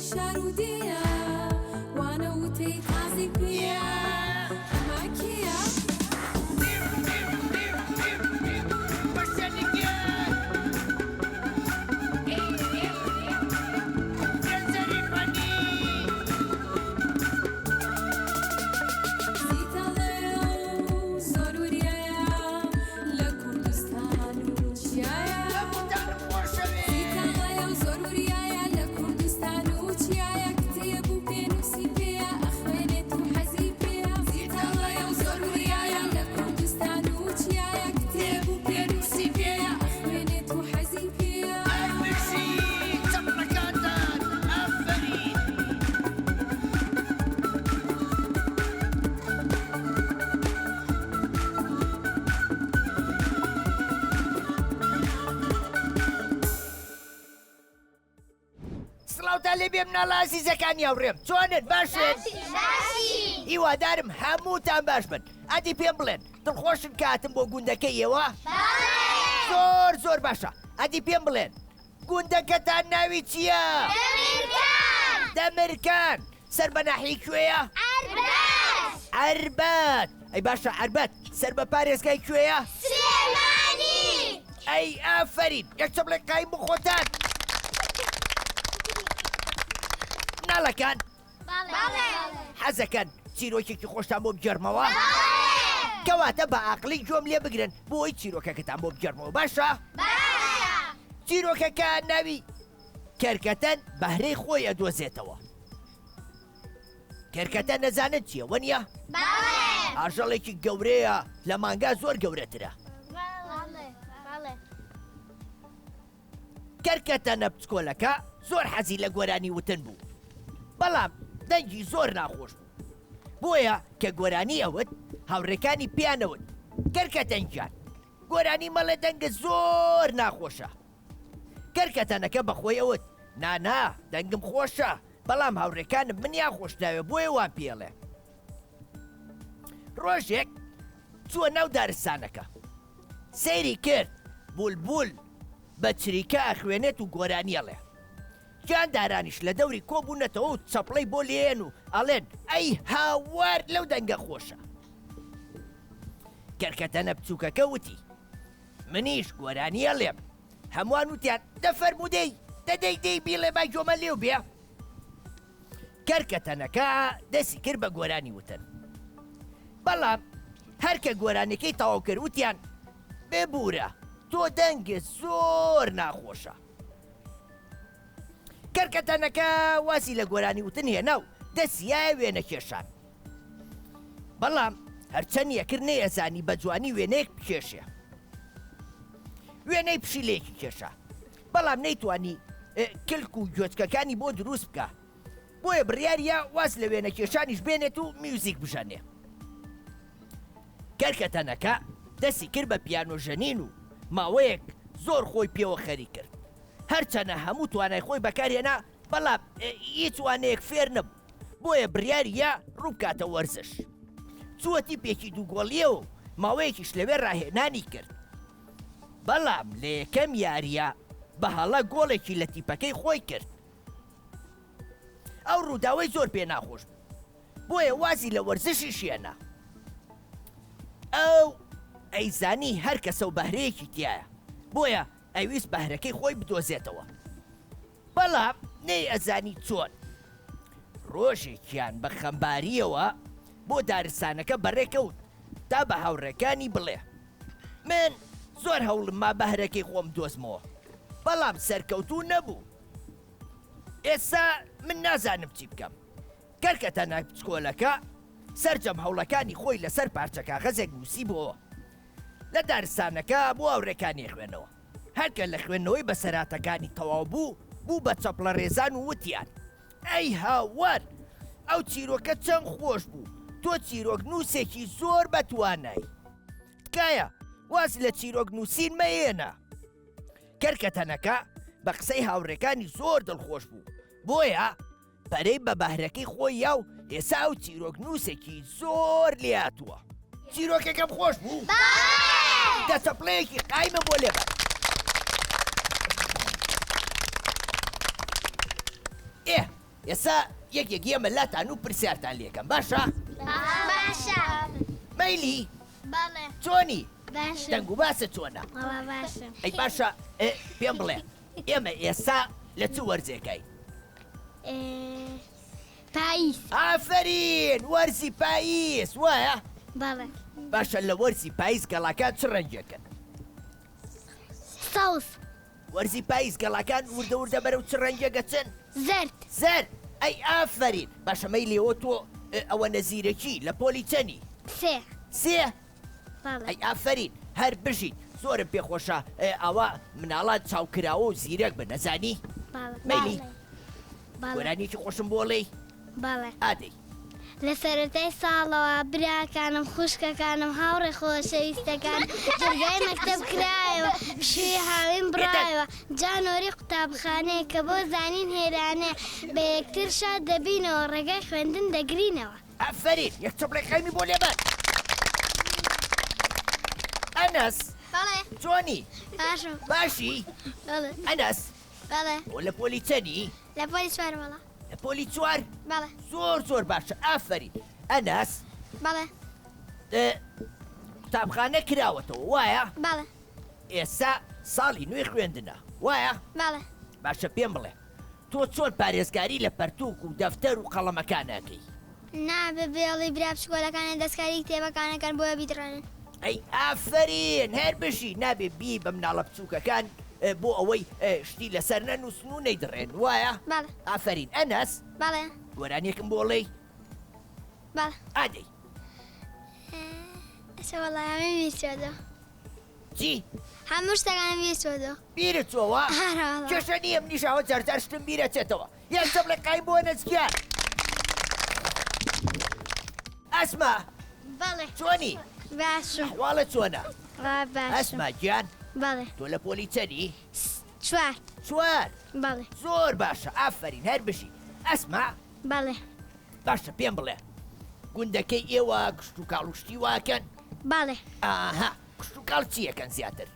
شار و دێیە وانە وتەی تازەی پێیە ئەمە کێیە؟ زیتەڵەیە و زۆر وریایە لە کوردستان و چیایە. زیتەڵەیە و زۆر وریایە لە کوردستان و چیایە کتێب و پێنووسی پێیە ئەخوێنێت و حەزی پێیە. زیتەڵەیە و زۆر وریایە لە کوردستان و چیایە کتێب و پێنووسی پێیە ئەخوێنێت و حەزی پێیە. ئەی بژی چەپڵەکانتان ئافەرین. سڵاوتان لێ بێ مناڵە ئازیزەکانی هاوڕێم چۆنن باشن هیوادارم هەمووتان باش بن ئەدی پێم بڵێن دڵخۆشن کاتم بۆ گوندەکەی ئێوە زۆر زۆر باشە ئەدی پێم بڵێن گوندەکەتان ناوی چییە؟ دەمرکان. دەمرکان سەر بە ناحیەی کوێیە؟ عەربەت. عەربەت ئەی باشە عەربەت سەر بە پارێزگای کوێیە؟ سلێمانی. ئەی ئافەرین یەک چەپڵێک قایم بۆ خۆتان. مناڵەکان حەزەکەن چیرۆکێکی خۆشتان بۆ بگێڕمەوە؟ کەواتە بە ئاقلی گوێم لێ بگرن بۆی چیرۆکەکەتان بۆ بگێڕمەوە باشە؟ چیرۆکەکە ناوی کەرکەتەن بەهرەی خۆی ئەدۆزێتەوە. کەرکەتەن نەزانن چییە وەنیە؟ ئاژەڵێکی گەورەیە لە مانگا زۆر گەورەترە. کەرکەتەنە بچکۆلەکە زۆر حەزی لە گۆرانی وتن بوو، بەڵام دەنگی زۆر ناخۆش بوو. بۆیە کە گۆرانی ئەوت، هاوڕێکانی پێیان ئەوت، کەرکەتەن گیان، گۆرانی مەڵێ دەنگت زۆر ناخۆشە. کەرکەتەنەکە بە خۆی ئەوت، نا نا، دەنگم خۆشە، بەڵام هاوڕێکانم منیان خۆشناوێ بۆیە وام پێڵێ. ڕۆژێک چووە ناو دارستانەکە. سەیری کرد بولبول بە چریکە ئەخوێنێت و گۆرانی ئەڵێ. گیاندارانیش لە دەوری کۆ بوونەتەوە و چەپڵەی بۆ لێیەن و ئەڵێن ئەی هاوار لەو دەنگە خۆشە. کەرکەتەنە بچووکەکە وتی، منیش گۆرانی ئەڵێم. هەمووان وتیان دە فەرموو دەی، دە دەی دەی بیڵێ با گۆمە لێو بێ. کەرکەتەنەکە دەستی کرد بە گۆرانی وتن. بەڵام هەر کە گۆرانیەکەی تەواو کرد وتیان ببورە تۆ دەنگت زۆر ناخۆشە. کەرکەتەنەکە وازی لە گۆرانی وتن هێنا و دەستیایە وێنەکێشان. بەڵام هەرچەند یەکرد نەیەزانی بە جوانی وێنەیەک بکێشێ. وێنەی پشیلەیەکی کێشا. بەڵام نەیتوانی کلک و گوێچکەکانی بۆ دروست بکا. بۆیە بڕیاریە واز لە وێنەکێشانیش بێنێت و میوزیک بژەنێ. کەرکەتەنەکە دەستی کرد بە پیانۆ ژەنین و ماوەیەک زۆر خۆی پێوە خەریک کرد. هەرچەنە هەموو توانای خۆی بەکارهێنا بەڵام هیچ وانەیەک فێر نەبوو. بۆیە بڕیاریە ڕووبکاتە وەرزش. چووە تیپێکی دووگۆڵییەوە و ماوەیەکیش لەوێ ڕاهێنانی کرد. بەڵام لە یەکەم یارییە بە هەڵە گۆڵێکی لە تیپەکەی خۆی کرد. ئەو ڕووداوەی زۆر پێ ناخۆش بوو، بۆیە وازی لە وەرزشیش هێنا. ئەو ئەیزانی هەر کەسە و بەهرەیەکی تیایە، بۆیە ئەیویست بەهرەکەی خۆی بدۆزێتەوە، بەڵام نەیئەزانی چۆن. ڕۆژێکیان بە خەمبارییەوە بۆ دارستانەکە بەڕێکەوت تا بە هاوڕێکانی بڵێ، من زۆر هەوڵم ما بەهرەکەی خۆم بدۆزمەوە، بەڵام سەرکەوتوو نەبووم. ئێستا من نازانم چی بکەم. کەرکەتەنە بچکۆلەکە سەرجەم هەوڵەکانی خۆی لەسەر پارچە کاغەزێک نووسیبۆوە. لە دارستانەکە بۆ هاوڕێکانی خوێنەوە. هەر کە لە خوێندنەوەی بەسەرهاتەکانی تەواو بوو، بوو بە چەپڵەڕێزان و وتیان، ئەی هاوار! ئەو چیرۆکە چەند خۆش بوو! تۆ چیرۆکنووسێکی زۆر بەتوانای. تکایە واز لە چیرۆکنووسین مەهێنە. کەرکەتەنەکە بە قسەی هاوڕێکانی زۆر دڵخۆش بوو، بۆیە پەرەی بە بەهرەکەی خۆی یا و ئێسا ئەو چیرۆکنووسێکی زۆر لێهاتووە. چیرۆکەکەم خۆش بوو؟ بەڵێ! دە چەپڵەیەکی قایمم بۆ لێبەن. ئێ! ئێستا یەکێک یەمە لاتان و پرسیارتان لێکەم باشە؟ باشە. مەیلی؟ بەڵێ. چۆنی؟ باشم. دەنگ و باست چۆنە؟ وەڵا باشم. ئەی باشە پێم بڵێ ئێمە ئێستا لە چ وەرزێکین؟ پاییز. ئافەرین وەرزی پاییز وایە؟ بەڵێ. باشە لە وەرزی پاییز گەڵاکان چ ڕەنگێکن؟ سەوز. وەرزی پاییز گەڵاکان وردە وردە بەرەو چ ڕەنگێک ئەچن؟ زەرد. زەرد. ئەی ئافەرین. باشە مەیلێوە تۆ ئەوەنە زیرەکی لە پۆلی چەنی؟ سێ. سێ؟ بەڵێ. ئەی ئافەرین هەر بژیت زۆرم پێ خۆشە ئاوا مناڵان چاوکراوە و زیرەک بن ئەزانی؟ بەڵێ. مەیلی بەڵێ. گۆرانیەکی خۆشم بۆ ئەڵێی؟ بەڵێ. ئادەی. لە سەرەتای ساڵەوە براکانم، خوشکەکانم، هاوڕێ خۆشەویستەکان، دەرگای مەکتەب کرایەوە، پشووی هاوین بڕایەوە، جا نۆرەی قوتابخانەیە کە بۆ زانین هێرانەیە، بە یەکتر شاد دەبینەوە، ڕێگای خوێندن دەگرینەوە. ئافەرین یەک چەپڵەی قایمی بۆ لێبەن. ئەنەس. بەڵێ. چۆنی؟ باشم. باشی؟ بەڵێ. ئەنەس. بەڵێ. تۆ لە پۆلی چەنی؟ لە پۆلی چوارم وەڵا. لە پۆلی چوار؟ بەڵێ. زۆر زۆر باشە ئافەرین. ئەنەس. بەڵێ. قوتابخانە کراوەتەوە وایە؟ بەڵێ. ئێستا ساڵی نوێی خوێندنە وایە؟ بەڵێ. باشە پێم بڵێ تۆ چۆن پارێزگاری لە پەرتووک و دەفتەر و قەڵەمەکان ئەکەی؟ نابێ بێڵی برا بچکۆلەکانت دەستکاری کتێبەکان ئەکەن بۆیە بیدڕێنن. ئەی ئافەرین هەر بژی نابێ بیەی بە مناڵە بچووکەکان بۆ ئەوەی شتی لەسەر نەنووسن و نەیدڕێن وایە؟ بەڵێ. ئافەرین ئەنەس. بەڵێ. گۆرانیەکم بۆ ئەڵێی؟ بەڵێ. ئادەی. ئەچە وەڵا هەمووی بیر چۆتەوە. چی؟ هەموو شتەکانم بیر چۆتەوە. بیرت چۆوە؟ ئارە وەڵا. کێشە نییە منیش ئاوە جار جار شتم بیر ئەچێتەوە. یەک چەپڵێک قایم بۆ ئەنەس گیان. ئەسما. بەڵێ. چۆنی؟ باشم. ئەحواڵت چۆنە؟ وا باشم. ئەسما گیان. بەڵێ. تۆ لە پۆلی چەنی؟ چوار. چوار. بەڵێ. زۆر باشە ئافەرین هەر بژی. ئەسما. بەڵێ. باشە پێم بڵێ گوندەکەی ئێوە کشتوکاڵ و شتی واکەن؟ بەڵێ. ئاها کشتوکاڵ چی ئەکەن زیاتر؟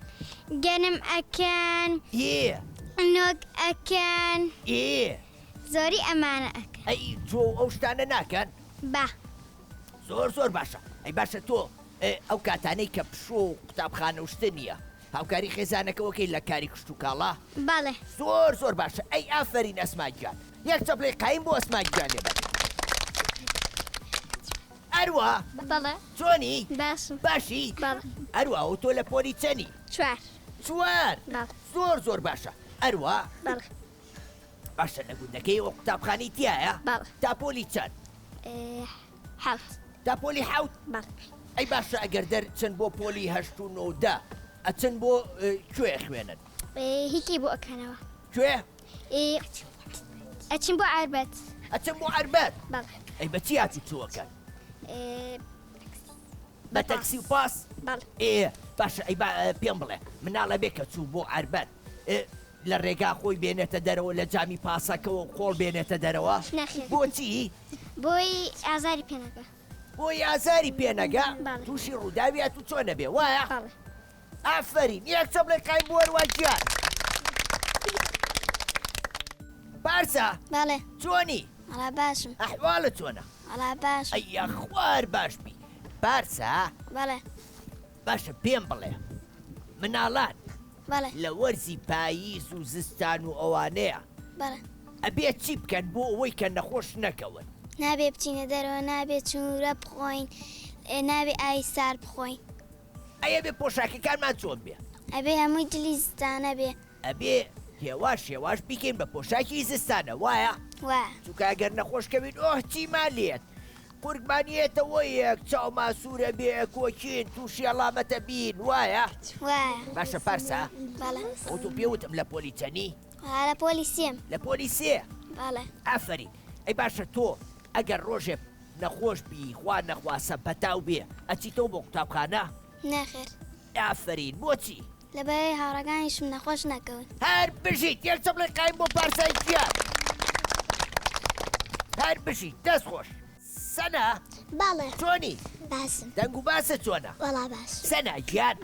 گەنم ئەکەن. ئێ. نۆک ئەکەن. ئێ. زۆری ئەمانە ئەکەن. ئەی جۆ و ئەو شتانە ناکەن؟ با. زۆر زۆر باشە. ئەی باشە تۆ ئەو کاتانەی کە پشوو و قوتابخانە و شتە نییە هاوکاری خێزانەکەوەکەی لە کاری کشتوکاڵا؟ بەڵێ. زۆر زۆر باشە ئەی ئافەرین ئەسما گیان. یەک چەپڵەی قایم بۆ ئەسما گیان لێبەن. ئەروا. بەڵێ. چۆنی؟ باشم. باشی؟ بەڵێ. ئەروا ئەوە تۆ لە پۆلی چەنی؟ چوار. چوار؟ بەڵێ. زۆر زۆر باشە. ئەروا. بەڵێ. باشە لە گوندەکەی ئەوە قوتابخانەی تیایە؟ بەڵێ. تا پۆلی چەند؟ حەوت. تا پۆلی حەوت؟ بەڵێ. ئەی باشە ئەگەر دەرچن بۆ پۆلی هەشت و نۆ و دە ئەچن بۆ کوێ ئەخوێنن؟ هیکی بۆ ئەکەنەوە. کوێ؟ ئەچین بۆ عەربەت. ئەچن بۆ عەربەت؟ بەڵێ. ئەی بە چی هاتوو چووەکەن؟ بە تەکسی و پاس؟ بەڵێ. ئێ باشە ئەی با پێم بڵێ مناڵە بێ کە چوو بۆ عەربەت لە ڕێگا خۆی بێنێتە دەرەوە لە جامی پاسەکەوە قۆڵ بێنێتە دەرەوە؟ نەخێر. بۆچی؟ بۆی ئازاری پێ نەگا. بۆی ئازاری پێ نەگا؟ بەڵێ. تووشی ڕووداوی هاتوچۆ نەبێ وایە؟ بەڵێ. ئافەرین یەک چەپڵەی قایم بۆ هەروا گیان. پارسا. بەڵێ. چۆنی؟ وەڵا باشم. ئەحواڵت چۆنە؟ وەڵا باشم. ئەی یاخوار باش بی. پارسا. بەڵێ. باشە پێم بڵێ مناڵان بەڵێ. لە وەرزی پاییز و زستان و ئەوانەیە بەڵێ. ئەبێ چی بکەن بۆ ئەوەی کە نەخۆش نەکەون؟ نابێ بچینە دەرەوە، نابێ چوورە بخۆین، نابێ ئاوی سارد بخۆین. ئەی ئەبێ پۆشاکەکانمان چۆن بێ؟ ئەبێ هەمووی جلی زستانە بێ. ئەبێ هێواش هێواش بیکەین بە پۆشاکی زستانە وایە؟ وایە. چونکە ئەگەر نەخۆش کەوین ئۆه چیمان لێت؟ قورگمان یەتەوە یەک، چاومان سوورە بێ، کۆکین، تووشی هەڵامەتە بین، وایە؟ وایە. باشە پارسا؟ بەڵێ. ئەوە تۆ پێ وتم لە پۆلی چەنی؟ ها لە پۆلی سێم. لە پۆلی سێ؟ بەڵێ. ئافەرین. ئەی باشە تۆ ئەگەر ڕۆژێ نەخۆش بی خوا نەخواسە پەتاو بێ ئەچیتەوە بۆ قوتابخانە؟ نەخێر. ئافەرین بۆچی؟ لەبەرئەوەی هاوڕێکانیشم نەخۆش نەکەون. هەر بژیت یەک چەپڵەی قایم بۆ پارسای گیان. هەر بژیت دەست خۆش. سەنا. بەڵێ. چۆنی؟ باشم. دەنگ و باست چۆنە؟ وەڵا باشم. سەنا گیان.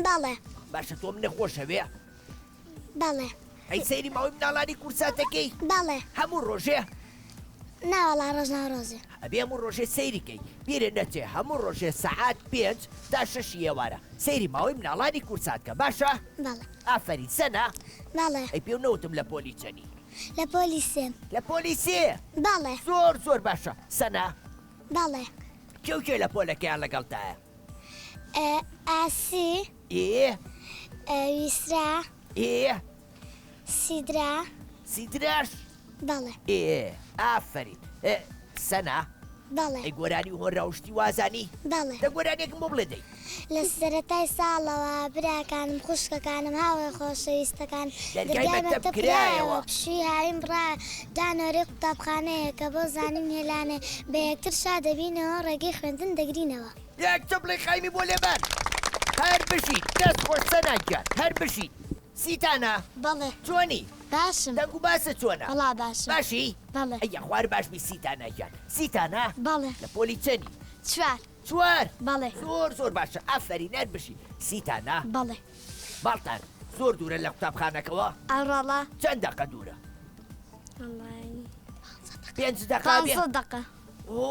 بەڵێ. باشە تۆ منە خۆشەوێ؟ بەڵێ. ئەی سەیری ماوەی مناڵانی کورساتەکەی؟ بەڵێ. هەموو ڕۆژێ؟ نا وەڵا ڕۆژ نا ڕۆژێ. ئەبێ هەموو ڕۆژێ سەیری کەی بیرت نەچێ هەموو ڕۆژێ سەعات پێنج تا شەشی ئێوارە سەیری ماوەی مناڵانی کوردسات کە باشە؟ بەڵێ. ئافەرین سەنا. بەڵێ. ئەی پێو نەوتم لە پۆلی چەنی؟ لە پۆلی سێم. لە پۆلی سێ؟ بەڵێ. زۆر زۆر باشە سەنا. بەڵێ. کێ و کێ لە پۆلەکەیان لەگەڵتایە؟ ئاسی. ئێ. ویسرا. ئێ. سیدرا. سیدراش؟ بەڵێ. ئێ ئافەرین. ئێ سەنا. بەڵێ. ئەی گۆرانی و هۆنراوە و شتی وازانی؟ بەڵێ. دە گۆرانیەکم بۆ بڵێ دەی. لە سەرەتای ساڵەوە براکانم خوشکەکانم هاوڕێ خۆشەویستەکانم دەرگای مەکتەب کرایەوە. پشووی هاوین بڕایە دا نۆرەی قوتابخانەیە کە بۆ زانین هێلانەیە بە یەکتر شاد دەبینەوە ڕێگەی خوێندن دەگرینەوە. یەک چەپڵەی قایمی بۆ لێبەن. هەر بژیت دەست خۆش سەنا گیان هەر بژیت. سیتانا. بەڵێ. چۆنی؟ باشم. دەنگ و باست چۆنە؟ وەڵا باشم. باشی؟ بەڵێ. ئەی یاخوا هەر باش بی سیتانا گیان. سیتانا؟ بەڵێ. لە پۆلی چەنی؟ چوار. چوار؟ بەڵێ. زۆر زۆر باشە ئافەرین هەر بژی. سیتانا؟ بەڵێ. ماڵتان زۆر دوورە لە قوتابخانەکەوە؟ ئەڕەڵا. چەند دەقە دوورە؟ وەڵای. پێنج دەقە بێ؟ پانزە دەقە. ئۆ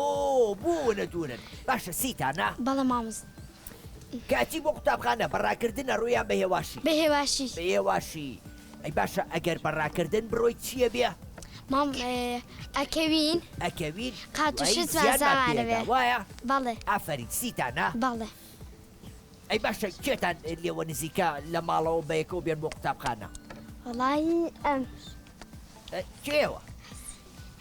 بۆ ئەوەنە دوورن. باشە سیتانا؟ بەڵێ مامۆستا. کاچی بۆ قوتابخانە بە ڕاکردن ئەڕۆی یان بە هێواشی؟ بە هێواشی. بە هێواشی. ئەی باشە ئەگەر بە ڕاکردن بڕۆی چییە بێ؟ مام ئەکەوین. ئەکەوین. قات و دوایی شت زیانمان زاوانە پێ بێ. ئەدا وایە؟ بەڵێ. ئافەرین سیتانە؟ بەڵێ. ئەی باشە کێتان لێوە نزیکە لە ماڵەوە بەیەکەوە بێن بۆ قوتابخانە؟ وەڵایی ئەم. کێوە؟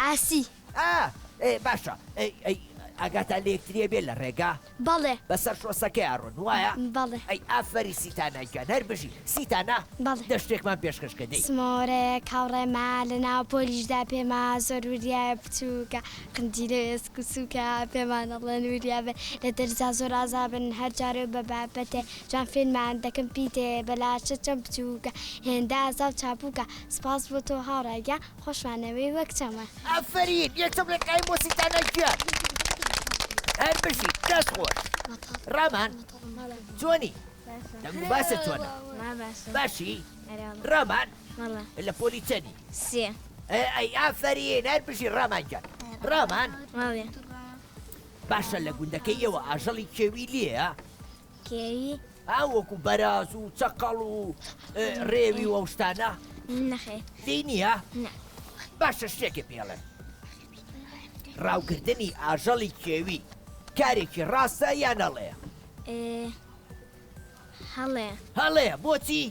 ئاسی. ئا ئێ باشە ئەی ئەی ئاگاتان لە یەکتریە بێ لە ڕێگا؟ بەڵێ. بەسەر شۆسەکەیا ڕۆن وایە؟ بەڵێ. ئەی ئافەرین سیتانا گیان هەر بژی. سیتانا بەڵێ. دە شتێکمان پێشکەش کە دەی. سمۆرەیەک هاوڕێمە لە ناو پۆلیشدا پێما زۆر وریایە بچووکە قنجیلە ئێسک و سووکە پێمان ئەڵێن وریا بن لە دەرسا زۆر ئازابن هەر جارێ و بە بابەتێ جوان فێرمان دەکەن پیتێ بە لاچە چەند بچووکە هێندە ئازا و چاپووکە سپاس بۆ تۆ هاوڕێ گیان خۆشمان ئەوێی وەک چەمەن. ئافەرین یەک چەپڵەی قایم بۆ سیتانا گیان هەر بژیت دەست خۆش ڕامان چۆنی دەنگ و باست چۆنە باشی ڕامان لە پۆلی چەنی سێ ئەی ئافەرین هەر بژی ڕامان گیان ڕامان باشە لە گوندەکەی ئێوە ئاژەڵی کێوی لێیە کێوی؟ ئا وەکو بەراز و چەقەڵ و ڕێوی و ئەو شتانە؟ نەخێر. لێی نییە؟ نا. باشە شتێکت پێڵێم. ڕاوکردنی ئاژەڵی کێوی کارێکی ڕاستە یان هەڵەیە؟ هەڵەیە. هەڵەیە، بۆچی؟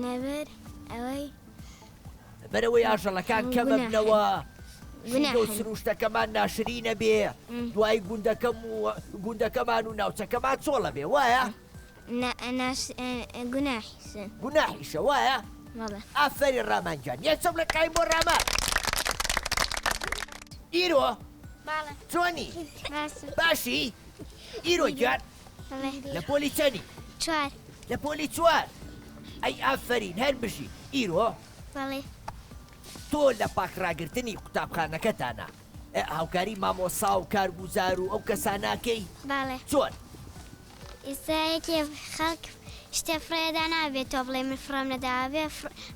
لەبەر ئەوەی. لەبەرئەوەی ئاژەڵەکان کەمەبنەوە، ژینگە و سروشتەکەمان ناشرینە بێ، دوایی گوندەکەم و گوندەکەمان و ناوچەکەمان چۆڵە بێ، وایە؟ گوناحیشە. گوناحیشە، وایە؟ بەڵێ. ئافەرین ڕامان گیان، یەک چەپڵە قایم بۆ ڕامان. ئیرۆ. بەڵێ. چۆنی؟ باشم. باشی؟ ئیرۆ گیان. بەڵێ. لە پۆلی چەنی؟ چوار. لە پۆلی چوار؟ ئەی ئافەرین هەر بژی. ئیرۆ. بەڵێ. تۆ لە پاکڕاگرتنی قوتابخانەکەتانا هاوکاری مامۆسا و کارگوزار و ئەو کەسانە ئەکەی؟ بەڵێ. چۆن؟ ئێستا یەکێ خەڵک شتێ فڕێدا نابێ تۆ بڵێی من فڕێم نەداوە بێ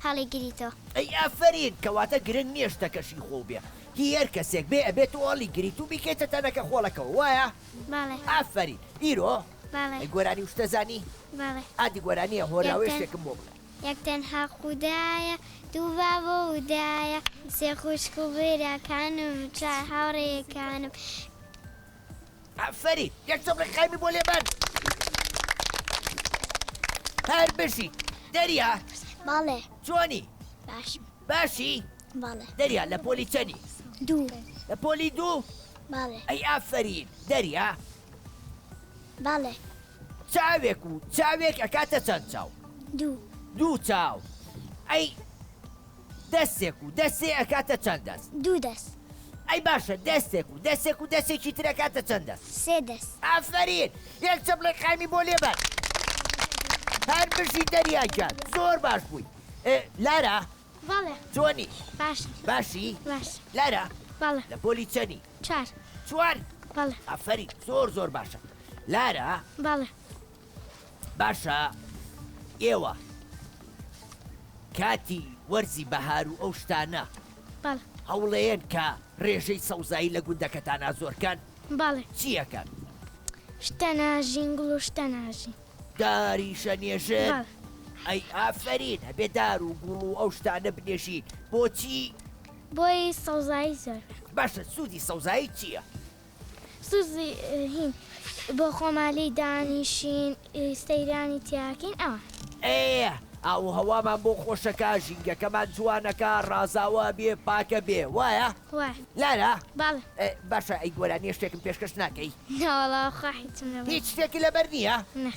هەڵی گریتەوە. ئەی ئافەرین کەواتە گرنگ نیە شتەکەشی خۆو بێ هی هەر کەسێک بێ ئەبێ تۆ هەڵی گریت و بیکەیتە تەنەکە خۆڵەکەوە وایە؟ بەڵێ. ئافەرین ئیرۆ. بەڵێ. ئەی گۆرانی و شتە زانی؟ بەڵێ. ئادی گۆرانیە هۆنراوەی شتێکم بۆ بڵێ. یەک تەنها خودایە، دوو بابە و دایە، سێ خوشک و براکانم، چوار هاوڕێیەکانم. ئافەرین یەک چەپڵەی قایمی بۆ لێبەن. هەر بژیت. دەریا. بەڵێ. چۆنی؟ باشم. باشی؟ بەڵێ. دەریا لە پۆلی چەنی؟ دوو. لە پۆلی دوو؟ بەڵێ. ئەی ئافەرین. دەریا. بەڵێ. چاوێک و چاوێک ئەکاتە چەند چاو؟ دوو. دوو چاو. ئەی دەستێک و دەستێ ئەکاتە چەند دەست؟ دوو دەست. ئەی باشە دەستێک و دەستێک و دەستێکی تر ئەکاتە چەند دەست؟ سێ دەست. ئافەرین یەک چەپڵەی قایمی بۆ لێبەن. هەر بژی دەریا گیان زۆر باش بووی. لارا. بەڵێ. چۆنی؟ باشم. باشی؟ باشم. لارا. بەڵێ. لە پۆلی چەنی؟ چوار. چوار؟ بەڵێ. ئافەرین زۆر زۆر باشە. لارا. بەڵێ. باشە ئێوە کاتی وەرزی بەهار و ئەو شتانە بەڵێ. هەوڵەیەن کە ڕێژەی سەوزایی لە گوندەکەتانا زۆر کەن؟ بەڵێ. چی ئەکەن؟ شتە ناژین، گوڵ و شتە ناژین. داریشە نێژن؟ بەڵێ. ئەی ئافەرین، ئەبێ دار و گوڵ و ئەو شتانە بنێژین. بۆچی؟ بۆی سەوزایی زۆر بێ. باشە سوودی سەوزایی چییە؟ سوزی هین بۆ خۆمان لێی دانیشین سەیرانی تیاکەین ئەوان. ئێ ئاو و هەوامان بۆ خۆشەکا ژینگەکەمان جوانەکا ڕازاوە ئەبێ پاکە بێ وایە؟ وایە. لارا؟ بەڵێ. باشە ئەی گۆرانیە شتێکم پێشکەش ناکەی؟ نەوەڵا خوا هیچم لەبەر. هیچ شتێکی لەبەر نییە؟ نا.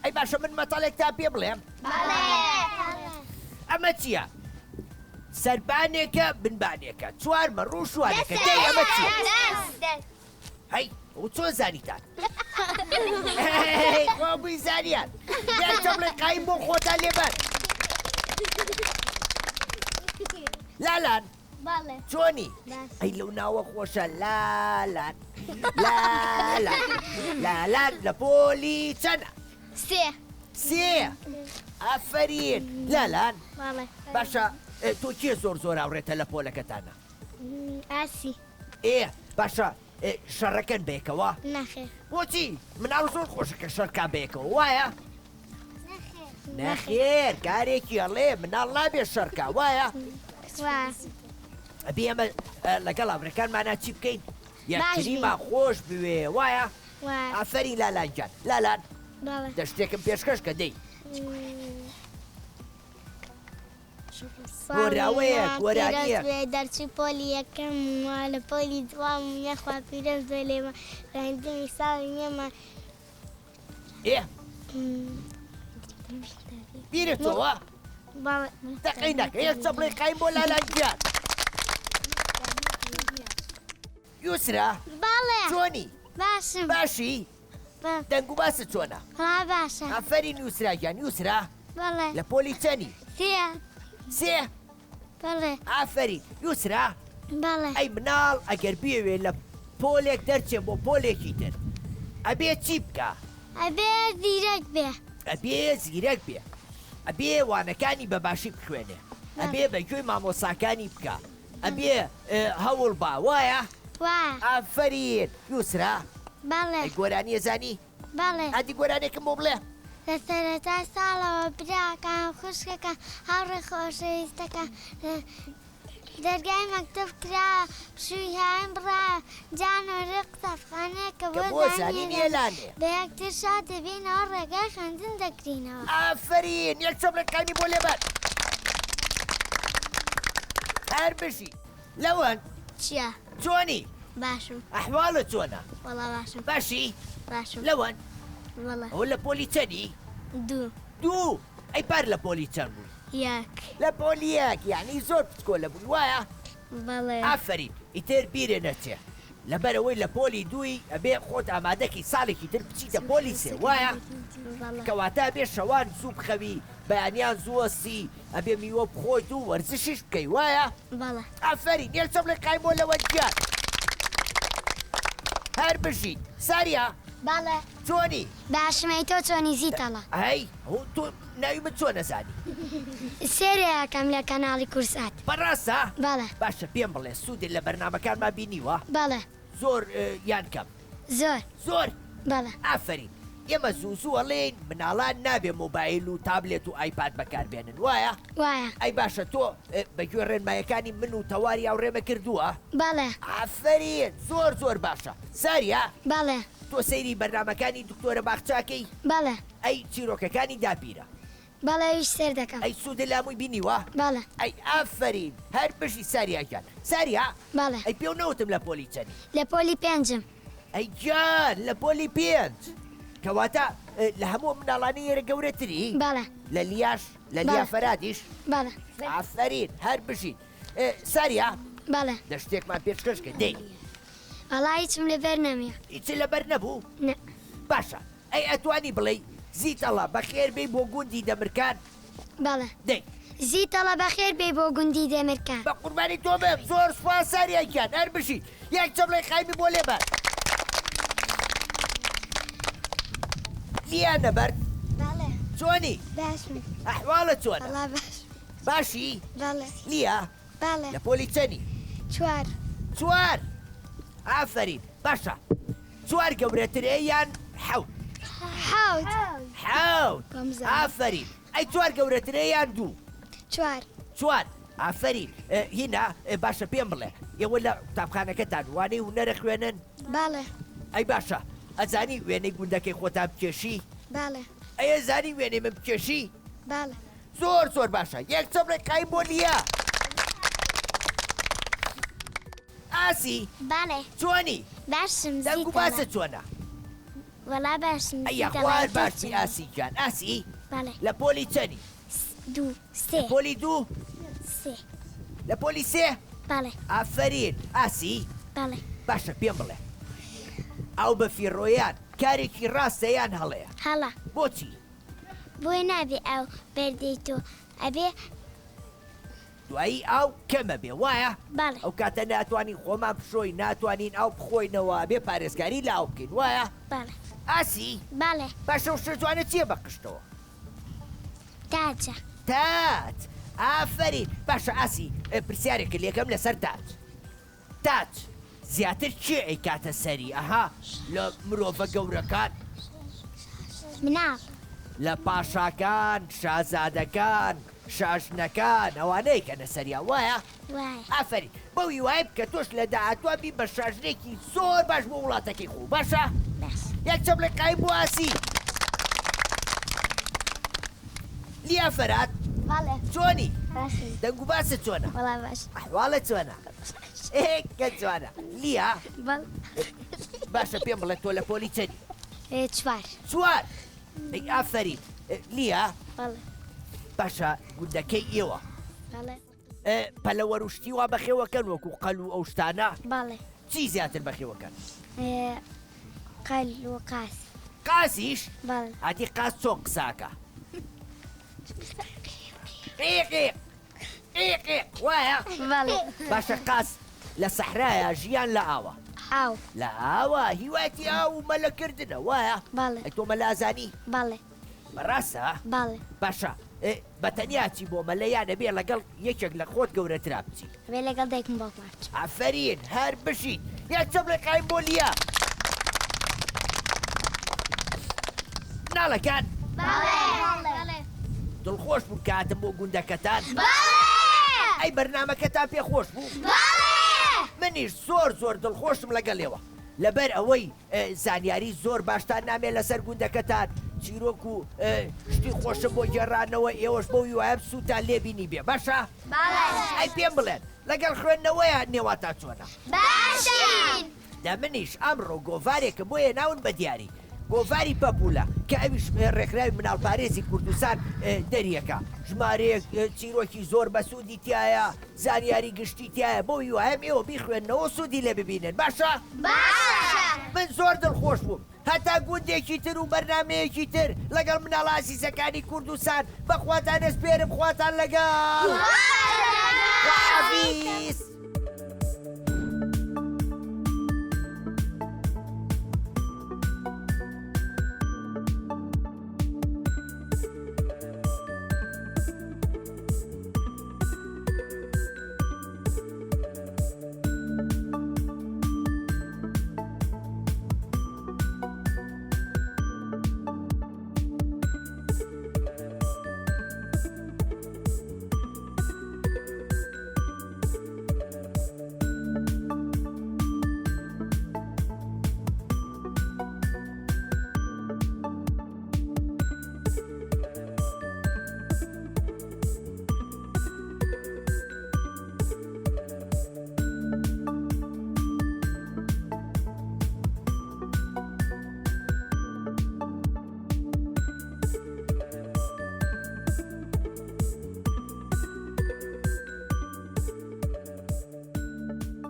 ئەی باشە من مەتەڵێکتان پێ بڵێم؟ بەڵێ. ئەمە چییە؟ سەربانێکە بنبانێکە چوار مەڕ و شوانێکە دەی ئەمە چییە؟ هەی و چۆن زانیتان؟ خۆ بووی زانیان یان چەمڵی قایم بۆ خۆتان لێبەر لالان چۆنی ئەی لەو ناوە خۆشە لالان لالان لالان لە پۆلی چەنە سێ سێ ئافەرین لالان باشە تۆ کێ زۆر زۆر هاوڕێتە لە پۆلەکەتانە ئاسی ئێ باشە شەڕەکەن بەیەکەوە نەخێر بۆچی مناڵ زۆر خۆشە کە شەرکا بەیەکەوە وایە نەخێر کارێکی ئەڵێ مناڵ نابێ شەرکا وایە ئەبێ ئەمە لەگەڵ هاورەکانمانە چی بکەین یەکتریمان خۆش بوێ وایە ئافەرین لالان گیان لالان دە شتێکم پێشکەش کە دەی گۆراوەیەک گۆرانیەک دەرچووی پۆلی یەکەم وا لە پۆلی دوام یاخوا پیرۆز بێ لێمە خوێندنی ساڵی نوێمان ئێ بیرتەوە تەقەی نەکە یەک چەپڵەی قایم بۆ لالان گیان یوسرا بەڵێ چۆنی باشم باشی دەنگ و باست چۆنە؟ وەڵا باشە. ئافەرین یوسرا گیان یوسرا بەڵێ. لە پۆلی چەنی؟ سێ. سێ؟ بەڵێ. ئافەرین یوسرا. بەڵێ. ئەی مناڵ ئەگەر بیەوێ لە پۆلێک دەرچێ بۆ پۆلێکی تر ئەبێ چی بکا؟ ئەبێ زیرەک بێ. ئەبێ زیرەک بێ. ئەبێ وانەکانی بە باشی بخوێنێ. ئەبێ بە گوێی مامۆساکانی بکا. ئەبێ هەوڵ با وایە؟ وایە. ئافەرین یوسرا. بەڵێ. ئەی گۆرانی ئەزانی؟ بەڵێ. ئەدی گۆرانێکم بۆ بڵێ. لە سەرەتای ساڵەوە براکان، خوشکەکان، هاوڕێ خۆشەویستەکان، دەرگای مەکتەب کرایە، پشووی هاوین بڕایە، جا نۆرەی قوتابخانەیە کە بۆ زانینی ئێلانێ. بە یەکتر شاد دەبینەوە، ڕێگای خوێندن دەگرینەوە. ئافەرین یەک چەپڵەی قایمی بۆ لێبەن. هەر بژی. لەوەند. چیە؟ چۆنی؟ باشم. ئەحواڵت چۆنە؟ وەڵا باشم. باشی؟ باشم. لەوەند؟ بەڵێ. ئەوە لە پۆلی چەنی؟ دوو. دوو؟ ئەی پار لە پۆلی چەند بووی؟ یەک. لە پۆلی یەک یەعنی زۆر پچکۆلە بووی وایە؟ بەڵێ. ئافەرین ئیتر بیرێ نەچێ لەبەرئەوەی لە پۆلی دووی ئەبێ خۆت ئامادەکی ساڵێکی تر بچیتە پۆلی سێ وایە؟ بەڵێ. کەواتە ئەبێ شەوان زوو بخەوی بەیانیان زوو هەستی ئەبێ میوە بخۆیت و وەرزشیش بکەی وایە؟ بەڵێ. ئافەرین یەک چەپڵەی قایم بۆ لەوەند گیان. هەر بژیت. ساریا. بەڵێ. چۆنی؟ باشم ئەی تۆ چۆنی زیتەڵە؟ ئەی هۆ تۆ ناوی من چۆن ئەزانی؟ سەیرێ ئەکەم لە کەناڵی کوردسات. بەڕاستە؟ بەڵێ. باشە پێم بڵێ سوودت لە بەرنامەکانمان بینیوە؟ بەڵێ. زۆر یان کەم؟ زۆر. زۆر؟ بەڵێ. ئافەرین. ئێمە زوو زوو ئەڵێین مناڵان نابێ مۆبایل و تابلێت و ئایپاد بەکار بێنن وایە؟ وایە. ئەی باشە تۆ بە گوێ ڕێنمایەکانی من و تەواری هاوڕێمە کردووە؟ بەڵێ. ئافەرین زۆر زۆر باشە. ساریا؟ بەڵێ. تۆ سەیری بەرنامەکانی دکتۆرە باخچە ئەکەی؟ بەڵێ. ئەی چیرۆکەکانی داپیرە؟ بەڵێ ئەویش سەیر دەکەم. ئەی سوودت لە هەمووی بینیوە؟ بەڵێ. ئەی ئافەرین هەر بژی ساریا گیان. ساریا؟ بەڵێ. ئەی پێو نەوتم لە پۆلی چەنی؟ لە پۆلی پێنجم. ئەی گیان لە پۆلی پێنج کەواتە لە هەموو مناڵانی ئێرە گەورەتری؟ بەڵێ. لە لیاش لە لیا فەرادیش؟ بەڵێ. ئافەرین هەر بژیت. ساریا؟ بەڵێ. دە شتێکمان پێشکەش کە دەی. وەڵا هیچم لەبەر نەمیە. هیچت لەبەر نەبوو؟ نا. باشە ئەی ئەتوانی بڵێی زیتەڵە بەخێر بێی بۆ گوندی دەمرکان؟ بەڵێ. دەی. زیتەڵە بەخێر بێی بۆ گوندی دەمرکان. بە قوربانی تۆ بم زۆر سوپاس ساریا گیان هەر بژیت یەک چەپڵەی قایمی بۆ لێبەر. لیا نەبەرد؟ بەڵێ. چۆنی؟ باشم. ئەحواڵت چۆنە؟ وەڵا باشم. باشی؟ بەڵێ. لیا؟ بەڵێ. لە پۆلی چەنی؟ چوار. چوار. ئافەرین باشە چوار گەورەترە یان حەوت؟ حەوت. حەوت. ئافەرین ئەی چوار گەورەترە یان دوو؟ چوار. چوار. ئافەرین هینا باشە پێم بڵێ ئێوە لە قوتابخانەکەتان وانەی هونەرە خوێنن؟ بەڵێ. ئەی باشە ئەزانی وێنەی گوندەکەی خۆتان بکێشی؟ بەڵێ. ئەی ئەزانی وێنەی من بکێشی؟ بەڵێ. زۆر زۆر باشە یەک چەپڵێک قایم بۆ لیا. ئاسی. بەڵێ. چۆنی؟ باشم دەنگ و باسە چۆنە؟ وەڵا باشم. ئەی یاخوا هەر باشی ئاسی گیان. ئاسی. بەڵێ. لە پۆلی چەنی؟ دوو سێ. لە پۆلی دوو؟ سێ. لە پۆلی سێ؟ بەڵێ. ئافەرین. ئاسی. بەڵێ. باشە پێم بڵێ ئاو بە فیڕۆیان کارێکی ڕاستە یان هەڵەیە؟ هەڵە. بۆچی؟ بۆیە نابێ ئاو بەردەیت و ئەبێ. دوایی ئاو کەم ئەبێ وایە؟ بەڵێ. ئەو کاتە ناتوانین خۆمان بشۆین ناتوانین ئاو بخۆینەوە ئەبێ پارێزگاری لە ئاو بکەین وایە؟ بەڵێ. ئاسی؟ بەڵێ. باشە ئەو شتە جوانە چییە بە قژتەوە؟ تاجە. تاج! ئافەرین. باشە ئاسی پرسیارێکت لێکەم لەسەر تاج. تاج زیاتر کێ ئەیکاتە سەری ئەها لە مرۆڤە گەورەکان؟ مناڵ. لە پاشاکان، شازادەکان، شاژنەکان ئەوانە ئەیکەنە سەریان وایە؟ وایە. ئافەرین بەو هیوایە بکە تۆش لە داهاتووا بی بە شاژنێکی زۆر باش بۆ وڵاتەکەی خۆو باشە؟ باش. یەک چەپڵێک قایم بۆ ئاسی. لیا فەرات. بەڵێ. چۆنی؟ باشم. دەنگ و باست چۆنە؟ وەڵا باش. ئەحواڵت چۆنە؟ ئێ کە جوانە. لیا. بەڵێ. باشە پێم بڵێ تۆ لە پۆلی چەنی؟ چوار. چوار. ئەی ئافەرین. لیا. بەڵێ. باشە گوندەکەی ئێوە. بەڵێ. پەلەوەر و شتی وا بەخێوەکەن وەکو قەل و ئەو شتانە؟ بەڵێ. چی زیاتر بەخێوەکەن؟ قەل و قاز. قازیش؟ بەڵێ. ئەدی قاز چۆن قساکا؟ قیق قیق قیق قیق وایە؟ بەڵێ. باشە قاز لە سەحرایە ژیان لە ئاوە؟ ئاو. لە ئاوە هیوایەتی ئاو و مەلەکردنە وایە؟ بەڵێ. ئەی تۆ مەلە ئەزانی؟ بەڵێ. بەڕاستە؟ بەڵێ. باشە بە تەنیا چی بۆ مەلە یان ئەبێ لەگەڵ یەکێک لە خۆت گەورەترا بچی؟ ئەبێ لەگەڵ دایکم و باوکما بچم. ئافەرین هەر بژیت. یەک چەپڵێ قایم بۆ لیا. مناڵەکان. بەڵێ. دڵخۆش بوون کە هاتم بۆ گوندەکەتان؟ بەڵێ. ئەی بەرنامەکەتان پێ خۆش بوو؟ بەڵێ. منیش زۆر زۆر دڵخۆشم لەگەڵ ئێوە لەبەر ئەوەی زانیاری زۆر باشتان نامێ لەسەر گوندەکەتان چیرۆک و شتی خۆشم بۆ گێڕانەوە ئێوەش بەو هیوایەم سوودتان لێ بینیبێ باشە؟ ئەی پێم بڵێن لەگەڵ خوێندنەوەیان نێوانتان چۆنە؟ باشین. دە منیش ئەمڕۆ گۆڤارێکم بۆ هێناون بە دیاری گۆڤاری پەپوولە کە ئەویش ڕێکخراوی مناڵپارێزی کوردستان دەریەکا ژمارەیەک چیرۆکی زۆر بەسوودی تیایە زانیاری گشتی تیایە بەو هیوایەم ئێوە بیخوێننەوە و سوودی لێ ببینن باشە؟ باشە. من زۆر دڵخۆش بووم هەتا گوندێکی تر و بەرنامەیەکی تر لەگەڵ مناڵە ئازیزەکانی کوردستان بە خواتان ئەسپێرم خواتان لەگەڵ. خواتان لەگەڵ. خواحافیز.